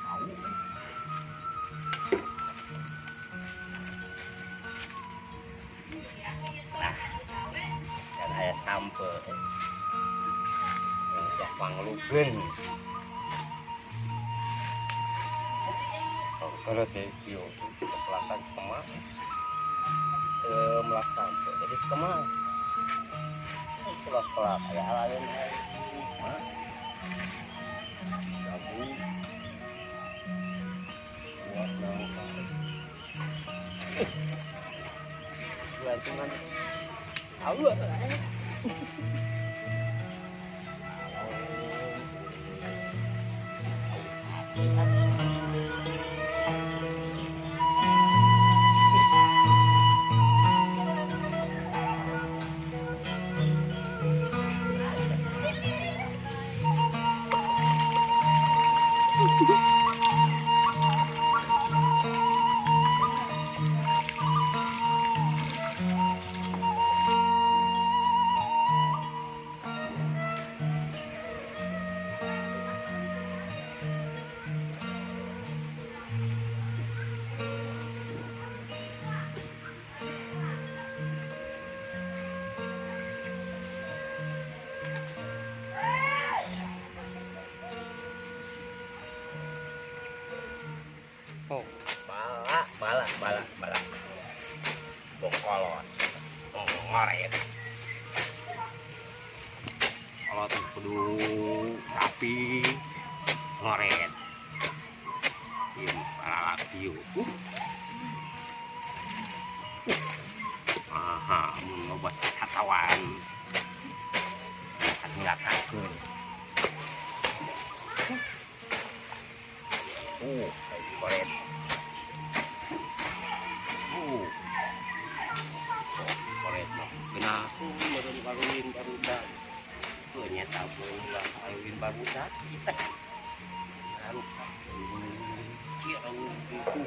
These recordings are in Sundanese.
Bau. Nah, dan aya sampe. Yang panglugeun. Kalau teh yo kepelakan skema melak sampe jadi skema sekolah-sekolah kayak lain sabu buat nangka cuman Allah. Oh, bala, bala, bala, bala. Bongkolot, ngoret. Kolot kudu rapi, ngoret. Ieu bala kieu. Aha, mun loba wisatawan. Ngatakeun. Koret. Koret mah geuna meureun kawin barudak. Heuh nya ulah kawin barudak kita. Harus cireng gitu.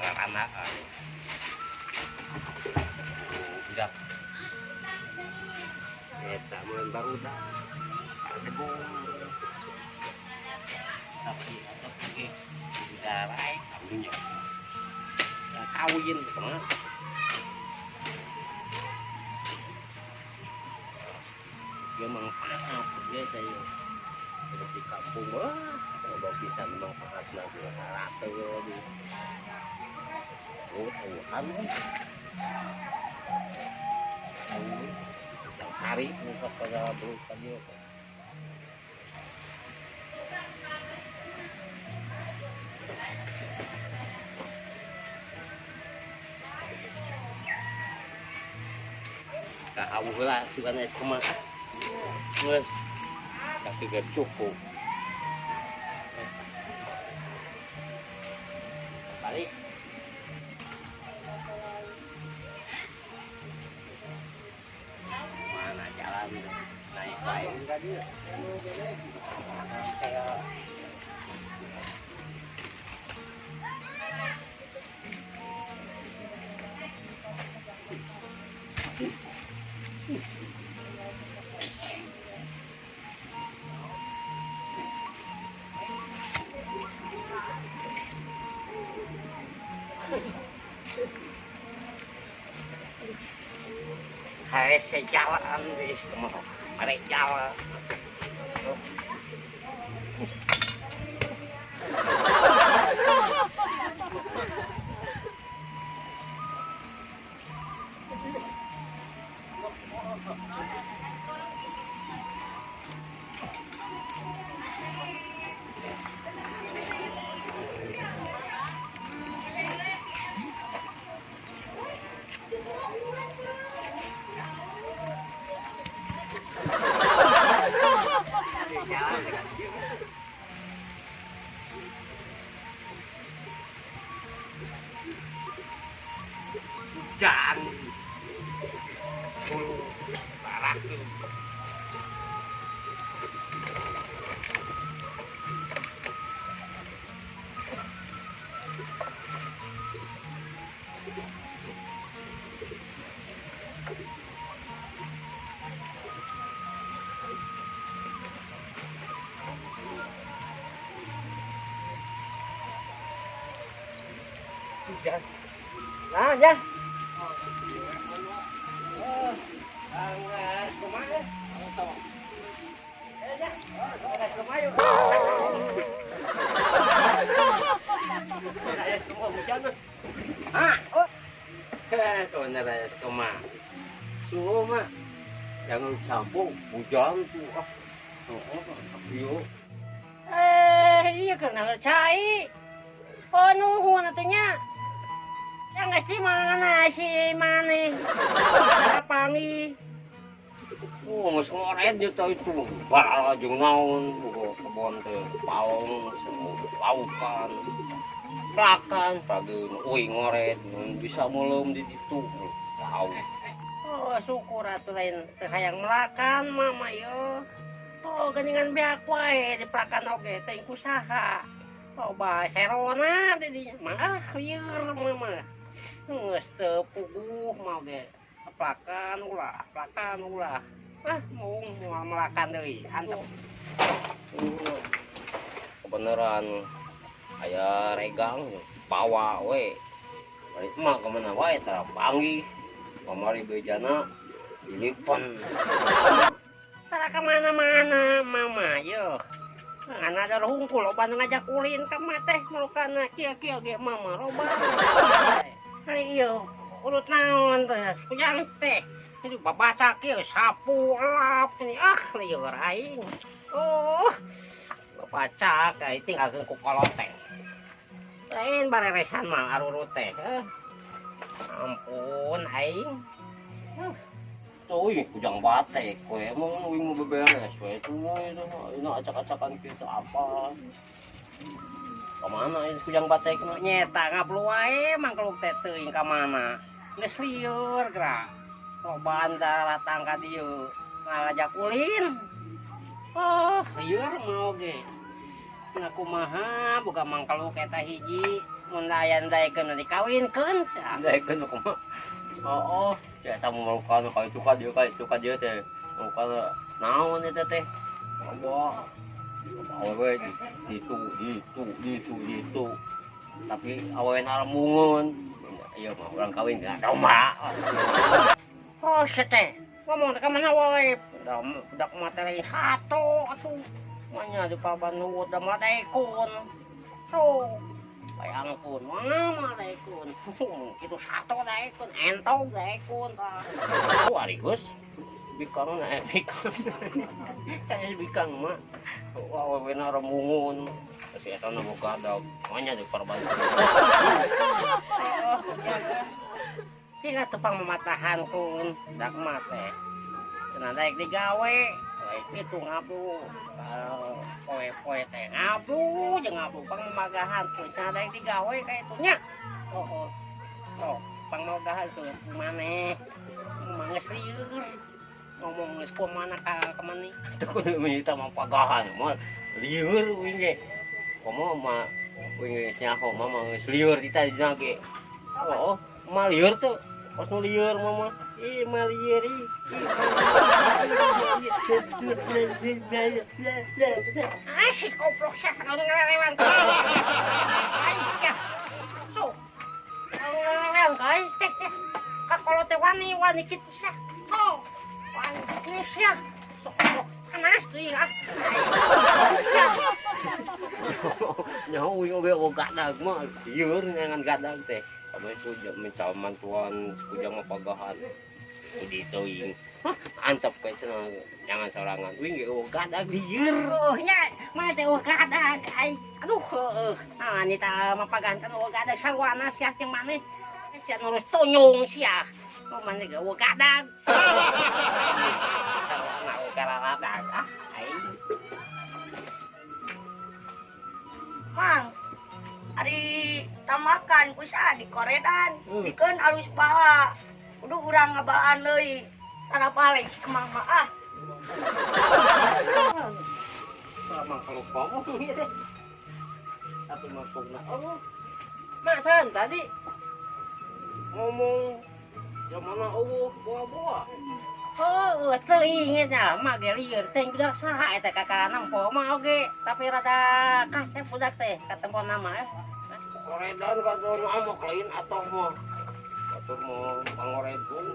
Ngaranaan. Udah. Eta meureun barudak. Kadegong. Tapi atau pergi darai karunya kawin kemana dia manfaat dia saya hidup di kampung wah kalau bisa manfaat lagi rata di oh tahu kan sari untuk pada belum tadi. Kau heula sugan es kumaha. Geus. Tapi ge cukup. Balik. Mana jalan naik lain tadi. Kayak Hare sejalan di hare jalan. Hujan bulu barasu. Hujan. Nah, ya. Kumaha? Ya, kumaha? Ah, oh. Kau kumaha? Suhu mah. Jangan sampo hujan tuh ah. Oh, iya karena cai. Oh, nuhun atuh nya. Yang geus di mana si maneh? Pangi. Oh, geus ngoret dia teh itu. Bala jeung naon, kebon teh paong, laukan. Pelakan pagi euy ngoret bisa meuleum di ditu. Tahu. Oh, syukur atuh lain teu hayang melakan mama yo. Oh, geuningan beak wae di pelakan oge teh ku saha. Loba serona di dinya. Mah lieur mama. Geus teu puguh mah oge. Pelakan ulah, pelakan ulah. Ah, mau melakan deui, antep. Kebeneran aya regang bawa we. Balik mah ka mana wae tara panggih. Kamari bejana dilipen. Tara ka mana-mana mama yo. Ana ada hungkul loba nu ngajak ulin ka mah teh melukana kieu-kieu ge mama loba. Ari ieu urut naon teh kujang teh. Ini babaca kieu sapu lap ini ah lieur aing. Oh, babaca ka tinggalkeun ku kolot teh. Lain bareresan mah arurut teh. Ampun aing. Tuh, kujang batek we emang uing mau beberes we tuh itu ini acak-acakan kita apa. Kemana ini kujang batek nu nyeta ngablu wae mangkluk teh teuing ka mana. Geus lieur geura. Loba antara datang ka dieu ngalajak ulin. Oh, lieur mah oge. Nah kumaha boga mangkluk eta hiji mun aya daekeun dikawinkeun sia. Daekeun kumaha? Oh, saya tahu melukan kalau itu kan dia teh melukan naon itu teh, apa, awewe itu, tapi awewe naramungun, iya mah orang kawin nggak domba. Oh teh, ngomong ke mana wae, udah materi satu, atuh, manya di paban udah mata ikun, tuh. Bayangkun, mama daekun, itu satu daekun, entog daekun, tah. Oh, ari geus bikang na bikang. Kayak bikang mah. Wah, awewe na remungun. Si eta na boga gadag, manya di parban. Tinggal tepang mematahan kun, dak mah teh. Cenah daek digawe, itu ngablu. Poe-poe teh ngablu jeung ngablu pangmagahan tuh cenah daek digawe ka itu nya. Oh, oh. Pangmagahan tuh maneh. Mah geus lieur. Ngomong geus kumaha ka kamani. Teu kudu minta mah pagahan mah lieur uing ge. Komo mah uing geus nyaho mah geus lieur di tadi ge. Oh, mah lieur tuh. Pas nu lieur mama. Ih, mah lieur ih. Ah, si koplok sia teu ngalelewan. Ai sia. So. Ngalelewan ka ai teh sia. Ka kolot teh wani-wani kitu sia. So. Wani sia. Sok panas teuing ah. Sia. Nyaho uing oge gadag mah lieur ngan gadag teh. Abah itu minta mantuan kujang mah pagahan. Di teuing. Hah, antep we cenah jangan sorangan. Uing ge eueuh gadag lieur. Oh nya, mah teh eueuh gadag ai. Aduh heueuh. Ah ni ta mapagahan kan eueuh gadag sarwana sia jeung maneh. Sia nurus tonyong sia. Oh maneh ge eueuh gadag. Sarwana eueuh gadag ah aing. Mang, ari tamakan kusaha dikoredan, dikeun alus bala. Kudu urang ngabalaan deui. Tara balik ke mama ah. Mang kalau ngomong ieu teh. Tapi mangkukna oh. Mak san tadi ngomong jamana eueuh boa-boa. Oh, teuing eta mah ge lieur teh budak saha eta kakarana nempo mah oge, tapi rada kasep budak teh katempona mah. Koredan ka doon amok lain atau mo. Atur mo pangoredun.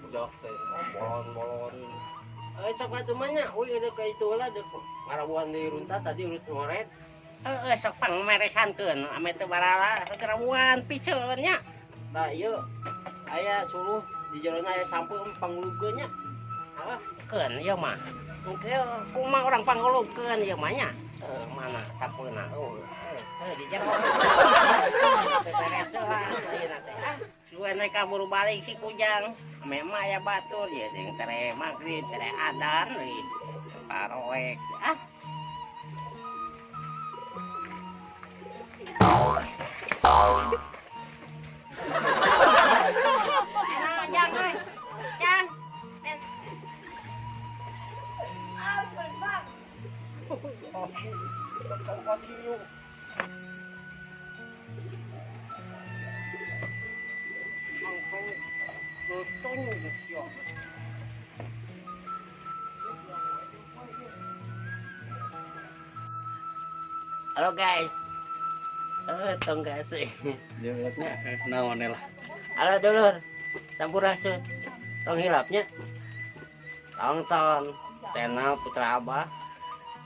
Budak teh bolon-bolon. Eh sok atuh mah nya, uy ada ka itu lah deuk. Ngarabuhan deui runtah tadi urut ngored. Heeh, sok pangmeresankeun ame teu barala kerabuan piceun nya. Tah ieu aya suluh di jerona aya sampeu pangulubkeun nya. Ah, keun ieu mah. Engke kumaha urang pangulubkeun ieu mah nya. Mana sampeuna? Oh, di jero. Beres lah ayeuna teh. Ah, suwe naik kaburu balik si Kujang. Memang aya batur ya jeung tere magrib, tere adan deui. Paroek. Ah. Enak, Jang, euy. Jang. Ampun, Bang. Halo guys. Tong gak sih. Naon lah. Halo dulur. Sampurasun. Tong hilapnya. Tonton channel Putra Abah.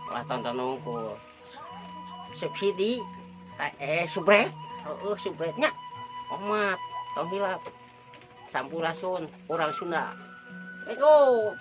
Wah tonton nungku. Subsidi subret. Heeh, subretnya. Omat, tong hilap. Sampurasun, urang Sunda. Go.